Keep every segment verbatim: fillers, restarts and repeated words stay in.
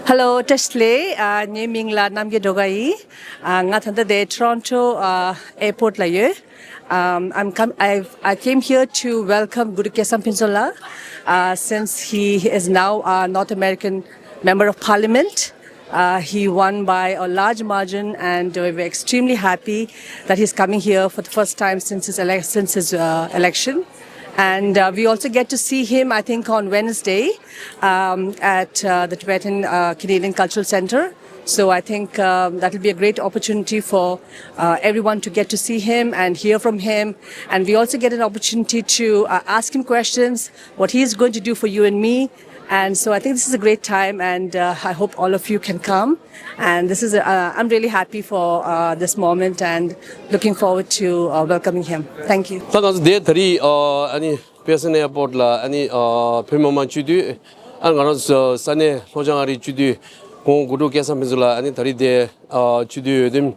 Hello, བཀྲ་ཤིས་བདེ་ལེགས། ཨ། ངའི་མིང་ལ་རྣམ་རྒྱལ་སྒྲོལ་དཀར་ཡིན། ཨ། ང་ད་ལྟ་དེ་Toronto, uh, airport ལ་ཡོད། Um, I'm come, I've, I came here to welcome Guru Kessang Phuntsholla, uh, since he is now a North American Member of Parliament. Uh, he won by a large margin, and we're extremely happy that he's coming here for the first time since his, ele- since his uh, election. And uh, we also get to see him, I think, on Wednesday, um, at uh, the Tibetan uh, Canadian Cultural Center. So I think um, that will be a great opportunity for uh, everyone to get to see him and hear from him. And we also get an opportunity to uh, ask him questions, what he is going to do for you and me. And so I think this is a great time, and uh, I hope all of you can come. And this is, uh, I'm really happy for uh, this moment and looking forward to uh, welcoming him. Thank you. ད་ང་ཚོ་འདིར་ད་རེས་ཨ་ནི་པེ་སན་ཨེར་པོར་ལ་ཨ་ནི་བོད་མི་མང་སྤྱི་འཐུས། ཨ། ང་རང་ཚོ་ས་གནས་ལྷོ་བྱང་ཨ་རིའི་སྤྱི་འཐུས་སྐུ་ངོ་དགུ་ཕྲུག་སྐལ་བཟང་ཕུན་ཚོགས་ལགས་ཨ་ནི་ད་རེས་འདིར་སྤྱི་འཐུས་འོས་འདེམས་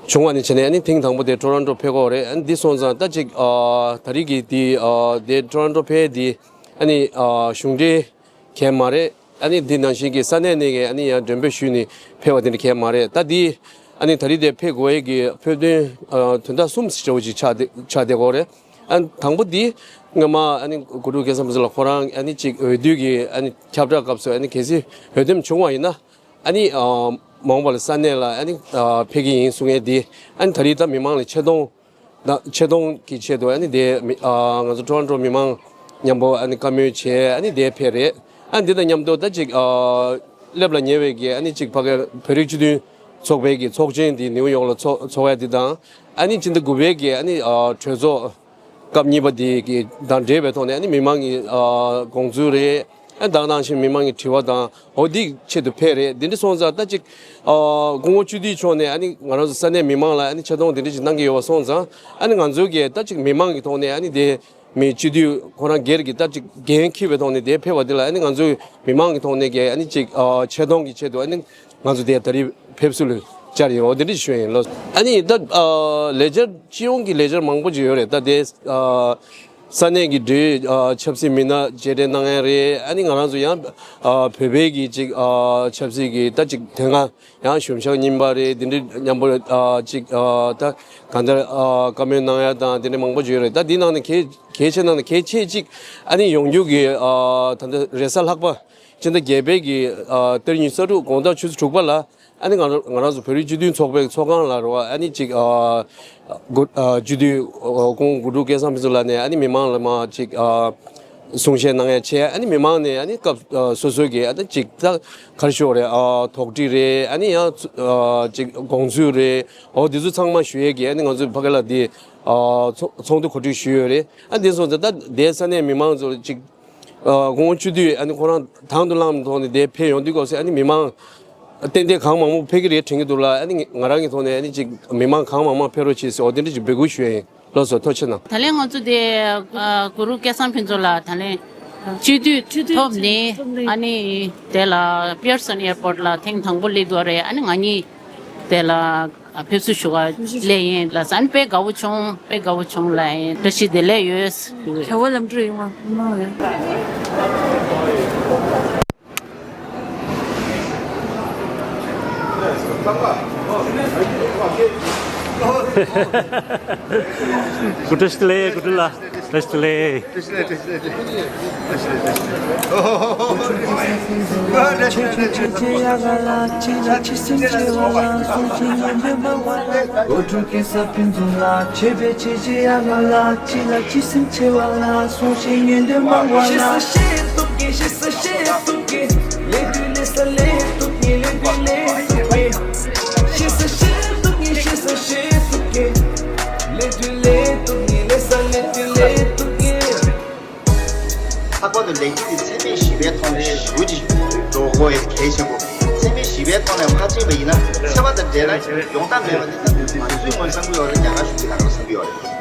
བྱུང་བ་ནས་བྱས་ནས་ཨ་ནི་ཐེངས་དང་པོ་དེ་ཊོ་རོན་ཊོ་ཕེབས་ཀྱི་ཡོད་རེད། ཨ་ནི་འདི་སོང་ཙང་ད་ཅིག་ཨ། ད་རེས་ཀྱི་འདི་ཨ། འདི་ཊོ་རོན་ཊོ་ཕེབས་འདི་ཨ་ནི་ཨ། གཞུང་འབྲེལ་གང་ཡང་མ་རེད། ཨ་ནི་འདི་ནང་བཞིན་གྱི་ས་གནས་ནས་ཀྱི་ཨ་ནི་ཡང་མགྲོན་འབོད་ཞུས་ནས་ཕེབས་པ་དེ་འདྲ་གང་ཡང་མ་རེད། ད་འདི་ཨ་ནི་ད་རེས་དེ་ཕེབས་དགོས་ཡས་ཀྱི་ཕེབས་དོན་ཨ། དོན་དག་གསུམ་ཞེ་པོ་ཅིག་ཆགས་བསྡད་ཆགས་བསྡད་ཀྱི་ཡོད་རེད། ཨ། དང་པོ་འདི་སྔོན་མ་ཨ་ནི་དགུ་ཕྲུག་སྐལ་བཟང་ཕུན་ཚོགས་ལགས་ཁོ་རང་ཨ་ནི་ཅིག་འོས་བསྡུ་གི་ཨ་ནི་ཁྱབ་བསྒྲགས་སྐབས་སུ་ཨ་ནི་གལ་སྲིད་འོས་འདེམས་བྱུང་བ་ཡིན་ན་ཨ་ནི་ཨ། མ་འོངས་པ་ལ་ས་གནས་ལ་ཨ་ནི་ཨ། ཕེབས་ཀྱི་ཡིན་གསུང་ཡས་འདི་ཨ་ནི་ད་རེས་ད་མི་མང་ལ་ཆེ་མཐོང་དང་ཆེ་མཐོང་གི་ཆེད་དུ་ཨ་ནི་དེ་མི་ཨ། ང་ཚོ་ཊོ་རོན་ཊོ་མི་མང་མཉམ་པོ་ཨ་ནི་བཀའ་མོལ་བྱས་ཨ་ནི་དེ་ཕེབས་རེད། ཨ་ནི་འདི་དང་མཉམ་དུ་ད་ཅིག་ཨ། སླེབས་ལ་ཉེ་བའི་གི་ཨ་ནི་ཅིག་ཕ་གིར་བོད་རིགས་སྤྱི་མཐུན་ཚོགས་པའི་གི་ཚོགས་ཆེན་འདི་ནིའུ་ཡོག་ལ་ཚོགས་ཚོགས་ཡ་འདི་དང་ཨ་ནི་སྤྱི་ཟླ་དགུ་པའི་གི་ཨ་ནི་ཨ། གྲོས་ཚོགས་སྐབས་གཉིས་པ་དེ་གི་དང་འབྲེལ་བའི་ཐོག་ནས་ཨ་ནི་མི་མང་གི་ཨ། དགོངས་ཚུལ་རེད། ཨ་ནི་ད་ག་ནང་བཞིན་མི་མང་གི་དྲི་བ་དང་འོ་འདི་ཆེད་དུ་ཕེབས་རེད། འདི་འདྲ་སོང་ཙང་ད་ཅིག་ཨ། སྐུ་ངོ་སྤྱི་འཐུས་མཆོག་ནས་ཨ་ནི་ང་རང་ཚོ་ས་གནས་མི་མང་ལ་ཨ་ནི་ཆེ་མཐོང་འདི་འདྲ་ཞིག་གནང་གི་ཡོད་པ་སོང་ཙང་ཨ་ནི་ང་ཚོའི་གི་ད་ཅིག་མི་མང་གི་ཐོག་ནས་ཨ་ནི་དེ་མི་སྤྱི་འཐུས་ཁོ་རང་སྒེར་གྱི་ད་ཅིག་འགན་འཁྱེར་བའི་ཐོག་ནས་དེ་ཕེབས་པ་འདི་ལ་ཨ་ནི་ང་ཚོའི་མི་མང་གི་ཐོག་ནས་གི་ཨ་ནི་ཅིག་ཨ། ཆེ་མཐོང་གི་ཆེད་དུ་ཨ་ནི་ང་ཚོ་དེ་ད་རེས་ཕེབས་བསུ་ལ་བཅར་ཡིན། འོ་དེ་འདྲ་ཞུ་ཡིན་ལོ། ཨ་ནི་ད་ཨ། ལས་འཆར་སྤྱི་ཡོངས་ཀྱི་ལས་འཆར་མང་པོ་ཅིག་ཡོད་རེད། ད་དེ་ཨ། ས་གནས་ཀྱི་འབྲེལ་ཡོད་ཨ། ཆབ་སྲིད་མི་སྣ་མཇལ་འཕྲད་གནང་ཡ་རེད། ཨ་ནི་ང་རང་ཚོ་ཡང་ཨ། བོད་པའི་གི་ཅིག་ཨ། ཆབ་སྲིད་ཀྱི་ད་ཅིག་དེ་སྔ་ཡང་གཞུང་ཞབས་རྙིང་པ་རེད། དེ་འདྲ་མཉམ་པོ་ཨ། ཅིག་ཨ། ད་གང་ལྟར་ཨ། བཀའ་མོལ་གནང་ཡ་དང་དེ་འདྲ་མང་པོ་ཅིག་ཡོད་རེད། ད་འདི་ནང་ནས་གལ་གལ་ཆེ་ནང་ནས་གལ་ཆེ་གཅིག་ཨ་ནི་ཡོང་རྒྱུ་གི་ཨ། ད་ལྟ་རེས་གཟའ་ལྷག་པ་སྤྱི་ཟླ་བརྒྱད་པའི་གི་ཨ། ཏ་རིག་ཉི་ཤུ་རྩ་དྲུག་དགོང་དག་ཆུ་ཚོད་དྲུག་པ་ལ་ཨ་ནི་ང་རང་ང་རང་ཚོ་བོད་རིགས་སྤྱི་མཐུན་ཚོགས་པའི་ཚོགས་ཁང་ལ་རེད་བ། ཨ་ནི་ཅིག་ཨ། སྐུ་ཨ། སྤྱི་འཐུས་ཨ། སྐུ་ངོ་དགུ་ཕྲུག་སྐལ་བཟང་ཕུན་ཚོགས་ལགས་ནས་ཨ་ནི་མི་མང་ལ་མར་ཅིག་ཨ། གསུང་བཤད་གནང་ཡ་བྱས། ཨ་ནི་མི་མང་ནས་ཨ་ནི་སྐབས་ཨ། སོ་སོའི་གི་ཨ་ནི་ཅིག་ད་ག་རེ་ཞུ་དགོས་རེད། ཨ། དོགས་འདྲི་རེད། ཨ་ནི་ཡང་ཨ། ཅིག་དགོངས་ཚུལ་རེད། འོ་འདི་ཚོ་ཚང་མ་ཞུ་ཡས་གི་ཨ་ནི་ང་ཚོས་ཕ་གི་ལ་འདི་ཨ། ཚོགས་ཚོགས་འདུ་གོ་སྒྲིག་ཞུས་ཡོད་རེད། ཨ་འདི་སོང་ཙང་ད་དེ་ས་གནས་མི་མང་ཚོ་ཅིག་ཨ། སྐུ་ངོ་སྤྱི་འཐུས་ཨ་ནི་ཁོ་རང་དང་དུ་བླངས་ཐོག་ནས་དེ་ཕེབས་ཡོང་དུས་སྐབས་སུ་ཨ་ནི་མི་མང་ཏན་ཏན་གང་མང་མང་ཕེབས་ཀྱི་རེད་དྲན་གྱི་འདུག་ལ། ཨ་ནི་ང་རང་གི་ཐོག་ནས་ཨ་ནི་ཅིག་མི་མང་གང་མང་མང་ཕེབས་རོགས་བྱེད་ཟེར་འོ་དེ་འདྲ་ཅིག་འབོད་སྐུལ་ཞུ་ཡ་ཡིན། ལགས་སོ། ཐུགས་རྗེ་གནང་། ད་ལན་ང་ཚོ་དེ་ཨ། གུ་རུ་སྐལ་བཟང་ཕུན་ཚོགས་ལགས་ད་ལན་སྤྱི་འཐུས་ཐོབ་ནས་ཨ་ནི་དེ་ལ་པི་ཡར་སོན་ཨེར་པོར་ལ་ཐེངས་དང་པོ་སླེབས་ཡོད་རེད། ཨ་ནི་ང་གཉིས་དེ་ལ་ཕེབས་བསུ་ཞུ་ག་སླེབས་ཡིན་ལགས་སོ། ཨ་ནི་དཔེ་དགའ་བོ་བྱུང་། དཔེ་དགའ་བོ་བྱུང་ལགས། བཀྲ་ཤིས་བདེ་ལེགས་ཡོད། བྱ་བ་ལམ་འགྲོ་ཡོང་བ་གནང་རེད། སྐུ་བཀྲ་ཤིས་བདེ་ལེགས། སྐུ་བཀྲ་ལ་བཀྲ་ཤིས་བདེ་ལེགས། ལྷག་པར་དུ་ལས་འགུལ་འདི་འཚེ་མེད་ཞི་བའི་ཐོག་ནས་ཞེ་པོ་ཅིག་འགྲོ་དགོས་ཡ་གལ་ཆེན་པོ། འཚེ་མེད་ཞི་བའི་ཐོག་ནས་མ་ཕྱིན་པ་ཡིན་ན་འཚེ་བ་དང་འབྲེལ་ན་ཡོང་ཐབས་མེད་པ་འདི་ད་ང་ཚོས་ངོས་བཟུང་གི་ཡོད་རེད། རྒྱ་གར་གཞུང་གིས་ད་ག་རང་བསམ་གྱི་ཡོད་རེད།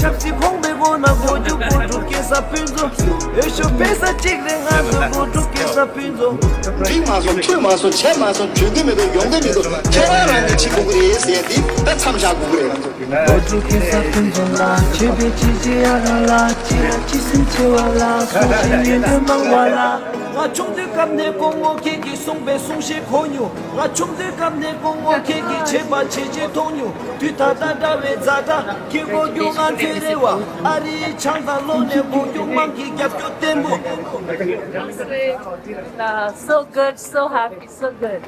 ཆབ་སྲིད་ཕོངས་པའི་སྒོ་ནས་འགོ་རྒྱུག་བོད་ཕྲུག་སྐྱེས་ས་ཕུན་ཚོགས། འོས་ཤོག་སྤེལ་ས་གཅིག་རེད་ང་ཚོ་བོད་ཕྲུག་སྐྱེས་ས་ཕུན་ཚོགས། འགྲིག་མ་སོང་ཐུབ་མ་སོང་བྱས་མ་སོང་གྱོན་གི་མི་འདུག་ཁྱེད་རང་རང་གི་ཁྲིད་དགོས་ཀྱི་རེད་ཟེར་ཡ་འདི་ད་མཚམས་བཞག་དགོས་ཀྱི་རེད། བོད་ཕྲུག་སྐྱེས་ས་ཕུན་ཚོགས་ལ་ཆོས་པའི་ཆེ་ཆེ་ཡ་རང་ལ་ཆེ་ལ་ཆེ་སེམས་ཆེ་བ་ལ་སོགས་ཆེ་ཡོན་ཏན་མང་བ་ལ། ང་ཆུང་དུས་སྐབས་ནས་སྐུ་ངོ་ཁྱེད་ཀྱིས་གསུངས་པའི་གསུང་བཤད་གོ་མྱོང་། ང་ཆུང་དུས་སྐབས་ནས་སྐུ་ངོ་ཁྱེད་ཀྱིས་བྱས་པ་བྱས་རྗེས་མཐོང་མྱོང་། དུས་ད་ལྟ་འདྲ་བའི་ཛ་དྲག་གི་གོ་རྒྱུ་ང་ཚོའི་རེ་བ། ཨ་རིའི་ཆང་དང་ལོ་ནས་གོ་རྒྱུ་དམངས་ཀྱི་རྒྱབ་སྐྱོར་བརྟན་པོ། Uh, so good, so happy, so good.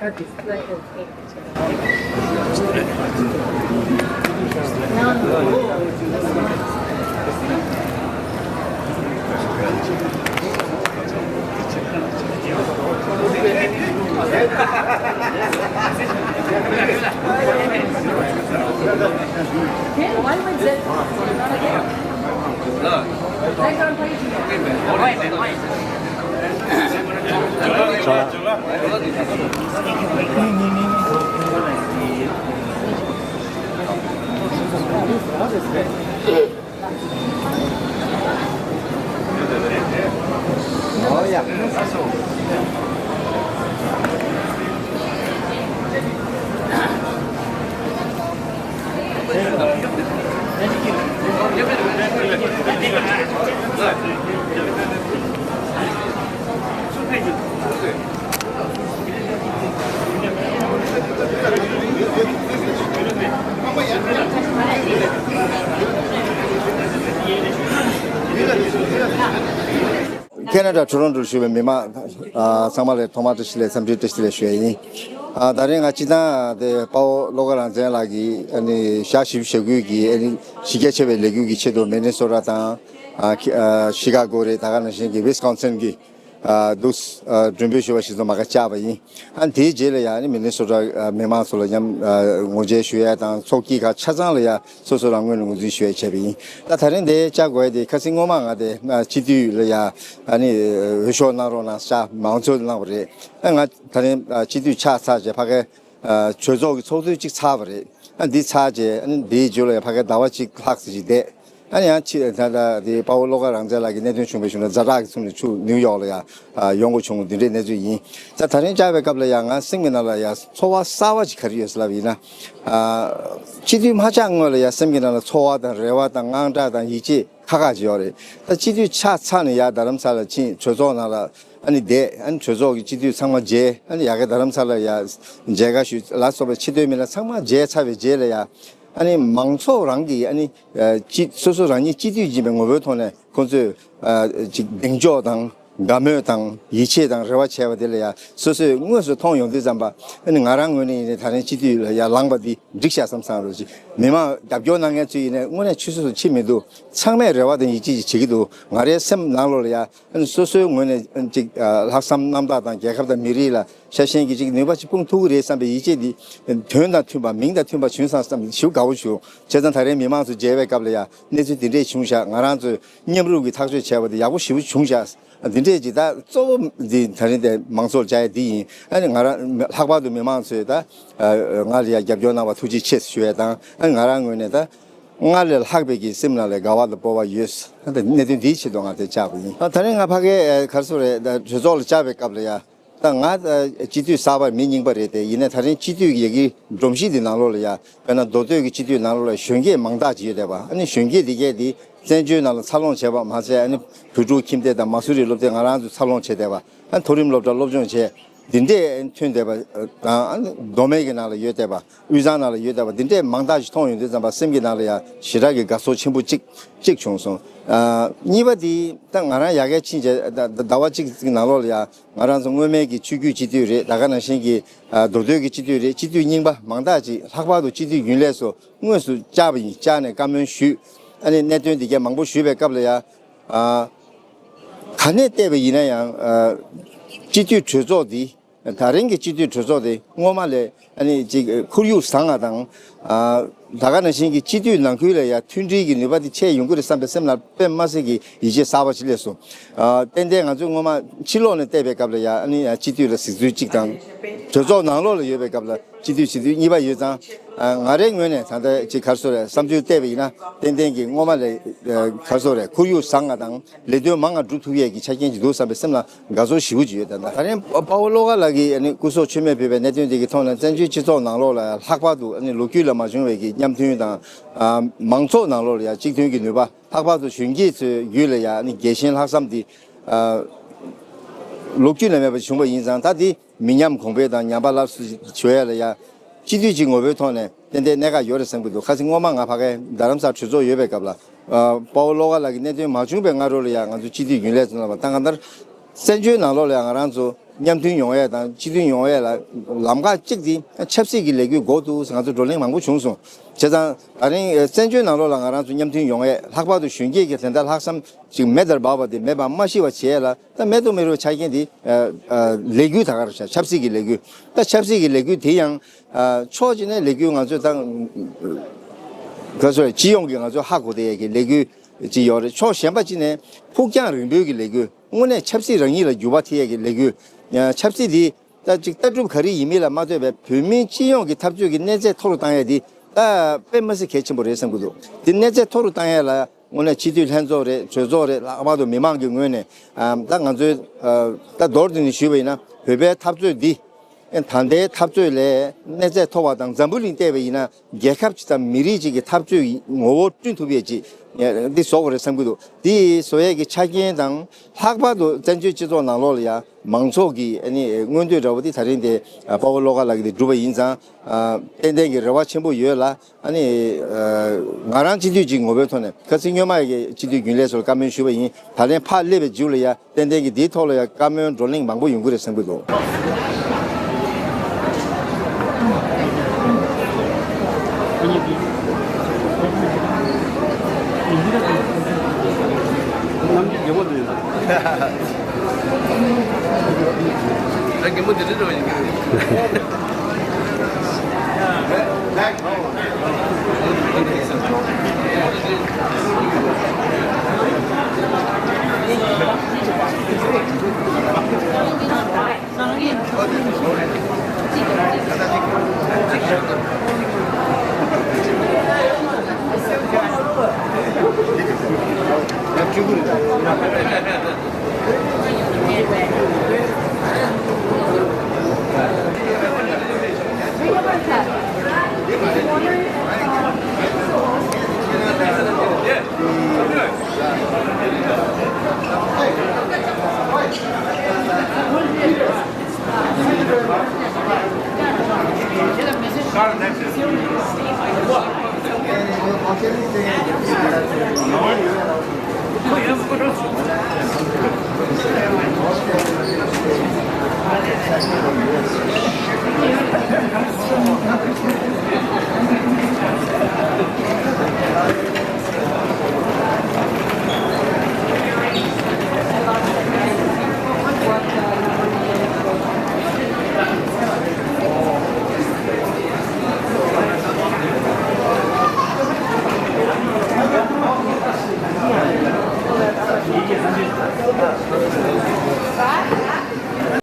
ཁེ་ན་ཌ་ཊོ་རོན་ཊོ་ལ་བཞུགས་པའི་མི་མང་ཨ་ཚང་མ་ལ་ཐོག་མར་བཀྲ་ཤིས་བདེ་ལེགས་འཚམས་འདྲི་བཀྲ་ཤིས་བདེ་ལེགས་ཞུ་ཡ་ཡིན། ཨ་ད་རིང་ང་སྤྱི་བཏང་དེ་དཔའ་བོ་བློ་དགའ་རང་བཙན་ལགས་ཀྱི་ཨ་ནི་ཞག་བཞི་བཅུ་ཞེ་དགུ་གི་ཨ་ནི་གཞི་རྒྱ་ཆེ་བའི་ལས་འགུལ་གྱི་ཆེད་དུ་མི་ནི་སོ་ཊ་དང་ཨ་ཁི་ཨ་ཤི་ཀ་གོ་རེད། ད་ག་ནང་བཞིན་གྱི་ཝི་སི་ཀོན་སིན་གྱི་ཨ་འདུག་ཨ་མགྲོན་འབོད་ཞུ་བ་ཞིག་ཚང་མ་ག་བཅར་བ་ཡིན། ཨ་དེའི་རྗེས་ལ་ཡང་ནི་མི་ནི་སོ་ཊ་ཨ་མི་མང་ཚོ་ལ་མཉམ་ཨ་ངོ་མཇལ་ཞུ་ཡ་དང་ཚོགས་སྐྱིད་ཁག་ཆ་ཚང་ལ་ཡང་སོ་སོ་རང་ངོས་ནས་ངོས་འཛིན་ཞུ་ཡ་བྱས་པ་ཡིན། ད་ད་རིང་འདི་བཅར་དགོས་ཡ་དེ་ཁ་སང་སྔོན་མ་ང་དེ་ཨ་སྤྱི་འཐུས་ལ་ཡང་ཨ་ནི་འོས་ཤོག་གནང་རོགས་གནང་ཤག་མང་ཚོགས་གནང་བ་རེད། ཨ་ང་ད་རིང་ཨ་སྤྱི་འཐུས་ཆགས་ཚར་རྗེས་ཕ་གའི་ཨ་གྲོས་ཚོགས་ཀྱི་ཚོགས་དུས་གཅིག་ཚར་བ་རེད། ཨ་འདི་ཚར་རྗེས་ཨ་ནི་འདིའི་རྗེས་ལ་ཡང་ཕ་གའི་ཟླ་བ་གཅིག་ལྷག་ཙམ་ཞིག་བསྡད། ཨ་ནི་ཡང་ཕྱི་ད་ལྟ་དེ་དཔའ་བོ་བློ་དགའ་རང་བཙན་ལགས་ཀྱི་གནད་དོན་བྱུང་བའི་གཞུག་ནས་ཛ་དྲག་གི་ཚུལ་ནས་ཕྱུགས་ནིའུ་ཡོག་ལ་ཡང་ཨ་ཡོང་དགོས་བྱུང་འདི་འདྲའི་གནས་ཚུལ་ཡིན། ད་ད་རིང་བཅར་བའི་སྐབས་ལ་ཡང་ང་སེམས་ཀྱི་ནང་ལ་ཡང་ཚོར་བ་གསར་བ་ཅིག་ག་རེ་ཡོད་ཟེར་ལབ་ཡིན་ན། ཨ་སྤྱི་འཐུས་མ་ཆགས་སྔོན་ལ་ཡང་སེམས་ཀྱི་ནང་ལ་ཚོར་བ་དང་རེ་བ་དང་དངངས་སྐྲག་དང་ཡིད་ཆེས་ཁག་ཁག་ཅིག་ཡོད་རེད། ད་སྤྱི་འཐུས་ཆགས་ཚར་ནས་ཡར་རྡ་རམ་ས་ལ་ཕྱིན་གྲོས་ཚོགས་ནང་ལ་ཨ་ནི་བསྡད། ཨ་ནི་གྲོས་ཚོགས་ཀྱི་སྤྱི་འཐུས་ཚང་མ་མཇལ། ཨ་ནི་ཡ་གི་རྡ་རམ་ས་ལ་ཡ་མཇལ་ཁ་ཞུས་ལ་སོགས་པའི་ཆེ་མཐོའི་མི་སྣ་ཚང་མ་མཇལ་ཚར་བའི་རྗེས་ལ་ཡ། ཨ་ནི་མང་ཚོགས་རང་གིས་ཨ་ནི་ཨ་སྤྱི་སོ་སོ་རང་ཉིད་སྤྱི་འཐུས་ཡིན་པའི་ངོ་བོའི་ཐོག་ནས་ཁོང་ཚོས་ཨ་ཅིག་གདེང་འཇོག་དང་དགའ་མོས་དང་ཡིད་ཆེས་དང་རེ་བ་བྱས་པ་དེ་ལ་ཡ་སོ་སོས་དངོས་སུ་མཐོང་ཡོང་དུས་ཙམ་པ། ཨ་ནི་ང་རང་ངོས་ནས་ཡིན་ནའི་ད་རིང་སྤྱི་འཐུས་ལ་ཡ་ལངས་པ་འདི་འགྲིག་ཤག་བསམ་བསམ་རོགས་ཅིག་མི་མང་རྒྱབ་སྐྱོར་གནང་མཁན་ཚོས་ཡིན་ནའི་དངོས་གནས་ཆུད་ཟོས་སུ་ཕྱིན་མི་འདུག་ཚང་མས་རེ་བ་དང་ཡིད་ཆེས་ཅིག་བྱེད་ཀྱི་འདུག་ང་རའི་སེམས་ནང་ལོགས་ལ་ཡ། ཨ་ནི་སོ་སོའི་ངོས་ནས་ཅིག་ཨ་ལྷག་བསམ་རྣམ་དག་དང་རྒྱལ་ཁབ་དང་མི་རིགས་ལ་ཤ་ཞེན་གྱི་ཅིག་ནུས་པ་ཅིག་སྤུངས་ཐུབ་ཀྱི་རེད་བསམ་པའི་ཡིད་ཆེས་འདི་དོན་དང་མཐུན་པ་མིང་དང་མཐུན་པ་བྱུང་སོང་བསམ་ཞེ་པོ་དགའ་བོ་བྱུང་། བྱས་ཙང་ད་རེས་མི་མང་ཚོ་མཇལ་བའི་སྐབས་ལ་ཡང་གནས་ཚུལ་འདི་འདྲས་བྱུང་ཤག་ང་རང་ཚོས་མཉམ་རུབ་ཀྱིས་ཐག་གཅོད་བྱས་པ་དེ་ཡག་པོ་ཞེ་པོ་བྱུང་ཤག་འདི་འདྲས་ཅིག་ད་གཙོ་བོ་འདི་ད་རིང་དེ་མང་ཚོགས་ལ་བཅར་ཡ་འདི་ཡིན། ཨ་ནི་ང་རང་ལྷག་པར་དུ་མི་མང་ཚོས་ད་ང་ལ་ཡང་རྒྱབ་སྐྱོར་གནང་བ་ཐུགས་རྗེ་ཆེ་ཞུ་ཡ་དང་། ཨ་ནི་ང་རང་ངོས་ནས་ད། སྔར་ལས་ལྷག་པའི་གི་སེམས་ནང་ལ་དགའ་བ་དང་སྤོབས་པ་ཡོད། ད་གནད་དོན་འདིའི་ཆེད་དུ་ང་དེ་བཅར་བ་ཡིན། ད་ད་རིང་ང་ཕ་གིའི་ག་རེ་ཟེར་རེད། ད་གྲོས་ཚོགས་ལ་བཅར་བའི་སྐབས་ལ་ཡ། ད་ང་སྤྱི་འཐུས་གསར་པ་མི་རྙིང་པ་རེད་དེ། ཡིན་ནའི་ད་རིང་སྤྱི་འཐུས་ཀྱི་ཡ་གི་སྒྲོམ་གཞི་འདི་ནང་ལོགས་ལ་ཡ། དཔེར་ན་མདོ་སྟོད་ཀྱི་སྤྱི་འཐུས་ནང་ལོགས་ལ་གཞོན་སྐྱེས་མང་དག་ཅིག་ཡོད་བསྡད་པ། ཨ་ནི་གཞོན་སྐྱེས་འདི་གས་འདི་བཙན་བྱོལ་ནང་ལ་འཚར་ལོངས་བྱས་པ་མ་ཟད། ཨ་ནི་བོད་ཕྲུག་ཁྱིམ་སྡེ་དང་མ་སུ་རི་སློབ་སྡེ་ང་རང་ཚོ་འཚར་ལོངས་བྱས་བསྡད་པ། ཨ་ནི་མཐོ་རིམ་སློབ་གྲྭ་སློབ་སྦྱོང་བྱས། འདི་འདྲས་ཐོན་བསྡད་པ་དང་། ཨ་ནི་མདོ་སྨད་ཀྱི་ནང་ལ་ཡོད་བསྡད་པ། དབུས་གཙང་ནང་ལ་ཡོད་བསྡད་པ་འདི་འདྲས་མང་དག་ཞིག་མཐོང་ཡོང་དུས་ཙམ་པ་སེམས་ཀྱི་ནང་ལ་ཡང་ཞེ་དྲག་གི་དགའ་ཚོར་ཆེན་པོ་གཅིག་གཅིག་བྱུང་སོང་། ཨ་གཉིས་པ་དེ་ད་ང་རང་ཡ་གིར་ཕྱིན་རྗེས་ད་ཟླ་བ་གཅིག་ཙམ་ནང་ལོགས་ལ་ཡང་ང་རང་ཚོ་སྔོན་མའི་གི་ཆོས་བརྒྱུད་སྤྱི་འཐུས་རེད། ད་ག་ནང་བཞིན་གྱི་ཨ་མདོ་སྟོད་ཀྱི་སྤྱི་འཐུས་རེད། སྤྱི་འཐུས་རྙིང་པ་མང་དག་ཅིག་ལྷག་པར་དུ་སྤྱི་འཐུས་རྒྱུན་ལས་ཚོ་དངོས་སུ་བཅར་བ་ཡིན། བཅར་ནས་བཀའ་མོལ་ཞུས། ཨ་ནི་གནད་དོན་འདི་གས་མང་པོ་ཞུས་པའི་སྐབས་ལ་ཡང་། ཨ་ག་ནས་བལྟས་པ་ཡིན་ན་ཡང་། ཨ་སྤྱི་འཐུས་གྲོས་ཚོགས་འདི། ད་རིང་གི་སྤྱི་འཐུས་གྲོས་ཚོགས་དེ་སྔོན་མ་ལས་ཨ་ནི་ཅིག་ཁོར་ཡུག་བཟང་བ་དང་ ཨ་ད་ག་ནང་བཞིན་གྱི་སྤྱི་འཐུས་ནང་ཁུལ་ལ་ཡང་མཐུན་སྒྲིལ་གྱི་ནུས་པ་དེ་ཆེ་ཡོང་གི་རེད་བསམ་པའི་སེམས་ལ་དཔེ་མ་སྲིད་ཀྱི་ཡིད་ཆེས་གསར་པ་ཞིག་སླེབས་སོང་། ཨ་ཏན་ཏན་ང་ཚོས་སྔོན་མ་ཕྱི་ལོགས་ནས་བལྟས་པའི་སྐབས་ལ་ཡང་ཨ་ནི་ཡང་སྤྱི་འཐུས་ལ་གཟིགས་ཚུལ་གཅིག་དང་། གྲོས་ཚོགས་ནང་ལོགས་ལ་ཡོད་པའི་སྐབས་ལ་སྤྱི་འཐུས་གཟིགས་ཚུལ་གཉིས་པ་ཡོད་ཙང་། ཨ་ང་རའི་ངོས་ནས་ད་ལྟ་ཅིག་ག་རེ་ཟེར་རེད། བསམ་ཚུལ་བལྟས་པ་ཡིན་ན་ཏན་ཏན་གྱི་སྔོན་མ་ལས་ཨ་ག་རེ་ཟེར་རེད། ཁོར་ཡུག་བཟང་ང་དང་། ལས་དོན་མང་ང་སྒྲུབ་ཐུབ་ཡས་ཀྱི་ཆ་རྐྱེན་ཅིག་འདུག་བསམ་པའི་སེམས་ལ་དགའ་ཚོར་ཞེ་པོ་ཅིག་ཡོད། ད་ལྟ་ད་རིང་དཔའ་བོ་བློ་དགའ་ལགས་ཀྱིས་ཨ་ནི་སྐུ་སྲོག་མཆོད་མེ་ཕུལ་བའི་གནད་དོན་དེ་གི་ཐོག་ནས་བཙན་བྱོལ་སྤྱི་ཚོགས་ནང་ལོགས་ལ་ལྷག་པར་དུ་ཨ་ནི་ལོ་རྒྱུས་ལ་མ་བྱུང་བའི་གི་མཉམ་མཐུན་དང་། ཨ་མང་ཚོགས་ནང་ལོགས་ལ་ཡང་གཅིག་མཐུན་གྱི་ནུས་པ། ལྷག་པར་དུ་གཞོན་སྐྱེས་ཚོའི་རྒྱུད་ལ་ཡང་ཨ་ནི་རྒྱལ་ཞེན་ལྷག་བསམ་དེ་ཨ་ལོ་རྒྱུས་ན་མེད་པ་བྱུང་བ་ཡིན་ཙང་། ད་དེ་མི་ཉམས་གོང་འཕེལ་དང་ཉམས་པ་སླར་གསོ་བྱེད་ཡ་ལ་ཡང་སྤྱི་འཐུས་ཀྱི་ངོ་བོའི་ཐོག་ནས་ཏན་ཏན་གནད་འགག་ཡོད་རེད་བསམ་གྱི་འདུག་ཁ་སང་སྔོན་མ་ང་ཕ་གིར་རྡ་རམ་ས་གྲོས་ཚོགས་ཡོད་པའི་སྐབས་ལ། ཨ་དཔའ་བོ་བློ་དགའ་ལགས་ཀྱི་གནད་དོན་མ་བྱུང་བའི་སྔ་དྲོ་ལ་ཡང་ང་ཚོ་སྤྱི་འཐུས་རྒྱུན་ལས་ཚོ་ལ་བ་ད་གང་ལྟར་བཙན་བྱོལ་ནང་ལོགས་ལ་ཡང་ང་རང་ཚོ་མཉམ་མཐུན་ཡོང་ཡས་དང་གཅིག་མཐུན་ཡོང་ཡས་ལ་ལམ་ཁ་གཅིག་དེ་ཆབ་སྲིད་ཀྱི་ལས་འགུལ་འགོ་འདུག་ཟེར་ང་ཚོ་བགྲོ་གླེང་མང་པོ་བྱུང་སོང་། བྱས་ཙང་ད་རིང་ཨ་བཙན་བྱོལ་ནང་ལོགས་ལ་ང་རང་ཚོ་མཉམ་མཐུན་ཡོང་ཡས། ལྷག་པར་དུ་གཞོན་སྐྱེས་ཀྱི་དེ་འདྲ་ལྷག་བསམ་ཅིག་མེ་ལྟར་འབར་བ་དེ་མེད་པ་མ་ཤི་བ་བྱེད་ཡས་ལ། ད་མེད་དུ་མི་རུང་བའི་ཆ་རྐྱེན་དེ་ཨ་ཨ་ལས་འགུལ་ད་ག་རེ་བྱ། ཆབ་སྲིད་ཀྱི་ལས་འགུལ། ད་ཆབ་སྲིད་ཀྱི་ལས་འགུལ་དེ་ཡང་ཨ་ཕྱོགས་གཅིག་ནས་ལས་འགུལ་ང་ཚོས་ད་ག་ཚོད་སྤྱི་ཡོངས་ཀྱི་ང་ཚོས་ཧ་གོ་བསྡད་ཡས་ཀྱི་ལས་འགུལ་ཅིག་ཡོད་རེད། ཕྱོགས་གཞན་པ་གཅིག་ནས་ཕུགས་རྒྱང་རིང་པོའི་གི་ལས་འགུལ། དངོས་གནས་ཆབ་སྲིད་རང་ཉིད་ལ་འགྱུར་བ་ཐེབས་ཡས་ཀྱི་ལས་འགུལ། ཨ་ཆབ་སྲིད་དེ་ད་ཅིག་ལྟ་གྲུབ་ག་རེ་ཡིན་མིན་ལ་མ་ལྟོས་པའི་བོད་མིའི་སྤྱི་ཡོངས་ཀྱི་འཐབ་རྩོད་ཀྱི་གནས་ཚད་མཐོ་རུ་བཏང་ཡས་དེ་ད་དཔེ་མི་སྲིད་གལ་ཆེན་པོ་རེད་བསམ་གྱི་འདུག་དེ་གནས་ཚད་མཐོ་རུ་བཏང་ཡས་ལ་དངོས་གནས་སྤྱི་འཐུས་ལྷན་ཚོགས་རེད། གྲོས་ཚོགས་རེད། ལྷག་པར་དུ་མི་མང་གི་ངོས་ནས་ཨ་ད་ང་ཚོའི་ཨ་ད་མདོར་བསྡུས་ནས་ཞུས་པ་ཡིན་ན་བོད་པའི་འཐབ་རྩོད་འདི་ད་ལྟའི་འཐབ་རྩོད་ལས་གནས་ཚད་མཐོ་བ་དང་། འཛམ་བུ་གླིང་བལྟས་པ་ཡིན་ན་རྒྱལ་ཁབ་ཅིག་དང་མི་རིགས་ཅིག་གི་འཐབ་རྩོད་ངོ་བོ་བསྐྲུན་ཐུབ་ཡས་ཅིག་འདི་བཟོ་དགོས་རེད་བསམ་གྱི་འདུག་དེ་བཟོ་ཡས་ཀྱི་ཆ་རྐྱེན་དང་། ལྷག་པར་དུ་བཙན་བྱོལ་སྤྱི་ཚོགས་ནང་ལོགས་ལ་ཡང་མང་ཚོགས་ཀྱི་ཨ་ནི་མངོན་འདོད་འདྲ་བོ་དེ་ད་རིང་དེ་ཨ་དཔའ་བོ་བློ་དགའ་ལགས་ཀྱིས་དེ་བསྒྲུབས་པ་ཡིན་ཙང་། ཨ་ཏན་ཏན་གྱི་རེ་བ་ཆེན་པོ་ཡོད་ལ། ཨ་ནི་ཨ་ང་རང་སྤྱི་འཐུས་ཀྱི་ངོ་བོའི་ཐོག་ནས་ཁ་སང་སྔོན་མ་ཡི་སྤྱི་འཐུས་རྒྱུན་ལས་ཚོར་བཀའ་མོལ་ཞུས་པ་ཡིན། ད་ལན་ཕར་སླེབས་པའི་མཇུག་ལ་ཡང་ཏན་ཏན་གྱི་འདིའི་ཐོག་ལ་ཡང་བཀའ་མོལ་བགྲོ་གླེང་མང་པོ་ཡོང་གི་རེད་བསམ་གྱི་འདུག་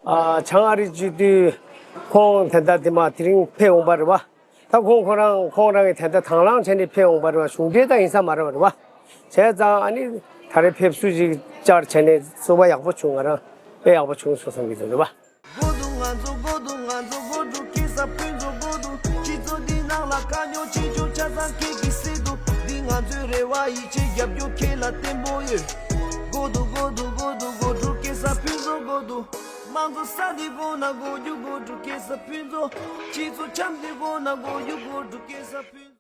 ཨ་བྱང་ཨ་རི་སྤྱི་འཐུས་ཁོང་དེ་འདྲ་དེ་མ་དེ་རིང་ཕེབས་འོང་པ་རེད་བ། ད་ཁོང་ཁོ་རང་ཁོང་རང་གི་དེ་འདྲ་དང་བླངས་བྱས་ནས་ཕེབས་འོང་པ་རེད་བ། གཞུང་འབྲེལ་ད་ཡིན་ས་མ་རེད་བ། རེད་བ། བྱས་ཙང་ཨ་ནི་ད་རེས་ཕེབས་བསུ་ཅིག་བཅར་བྱས་ནས་བསུ་བ་ཡག་པོ་བྱུང་། ང་རང་དཔེ་ཡག་པོ་བྱུང་སོང་བསམ་གྱི་འདུག་རེད་བ། དགོས་འདུག་ང་ཚོ་དགོས་འདུག་ང་ཚོ་དགོས་འདུག་ཁྱེད་ས་ཕུན་ཚོགས་དགོས་འདུག་སྤྱི་ཚོགས་འདི་ནང་ལ་དཀའ་རྙོག་ཆེ་ཆུང་ཆ་ཚང་ཁྱེད་ཀྱིས་སེལ་འདུག་འདི་ང་ཚོའི་རེ་བ་ཡིད་ཆེས་རྒྱབ་སྐྱོར་ཁྱེད་ལ་བརྟན་པོ་ཡོད། དགོས་འདུག་དགོས་འདུག་དགོས་འདུག་དགོས་འདུག་ཁྱེད་ས་ཕུན་ཚོགས་དགོས་འདུག་དམངས་གཙོ་ས་འདི་དགོས་ན་དགོས་རྒྱུ་དགོས་འདུག་ཁྱེད་ས་ཕུན་ཚོགས། སྤྱི་ཚོགས་འཆམ་འདི་དགོས་ན་དགོས་རྒྱུ་དགོས་འདུག་ཁྱེད་ས་ཕུན་ཚོགས།